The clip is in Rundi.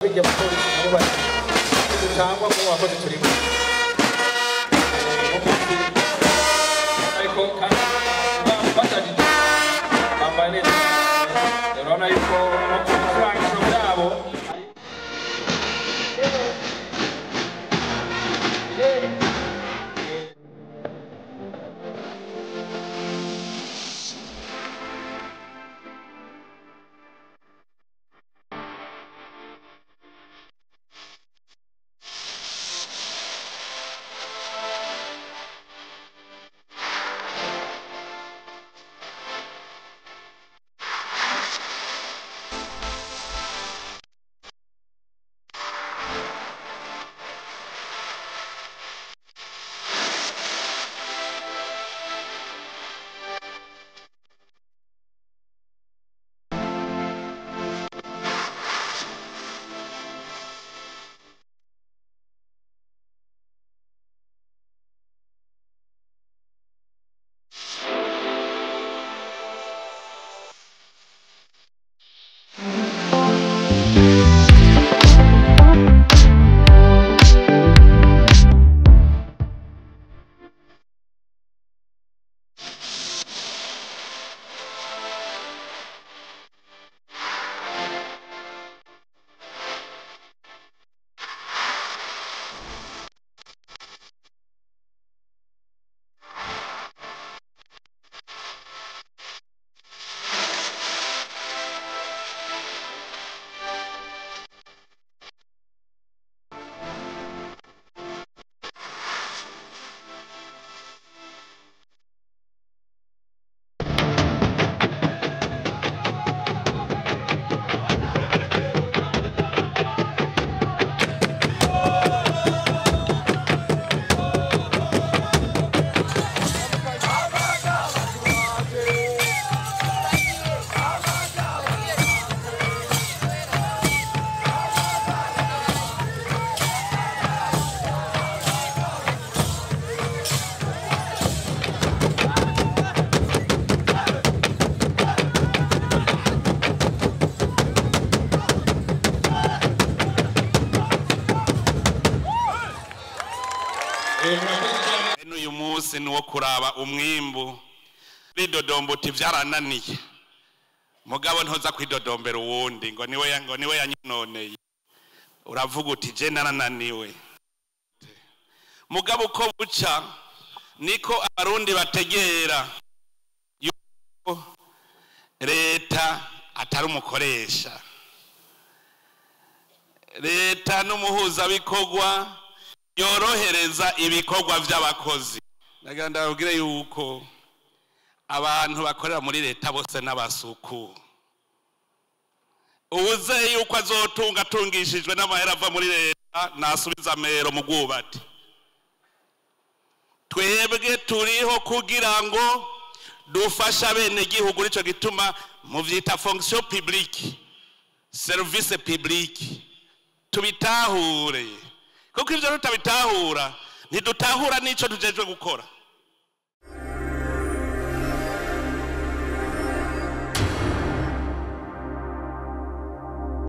Bijya abapolisi nabo bari dutangwa ku bakozi turimo ariko kandi bashajije bambaye neza, urabona yuko no ku bicurangisho byabo. N'uyu munsi ni uwo kuraba umwimbu. Bidodomba uti byarananiye, mugabo ntoza kwidodombera uwundi ngo niwe yanyononeye. Uravuga uti: "Je narananiwe." Mugabo uko buca niko Abarundi bategera yuko leta atari umukoresha, leta n'umuhuzabikorwa yorohereza ibikorwa by'abakozi. Ndagira ndababwire yuko abantu bakorera muri leta bose n'abasuku. Uwuzeye yuko azotunga atungishijwe n'amahera ava muri leta, nasubiza amero mu bwubati. Twebwe turiho kugira ngo dufashe abenegihugu. Nico gituma muvyita fonction publique, service publique. Tubitahure, kuko ivyo tutabitahura ntidutahura n'ico tujejwe gukora.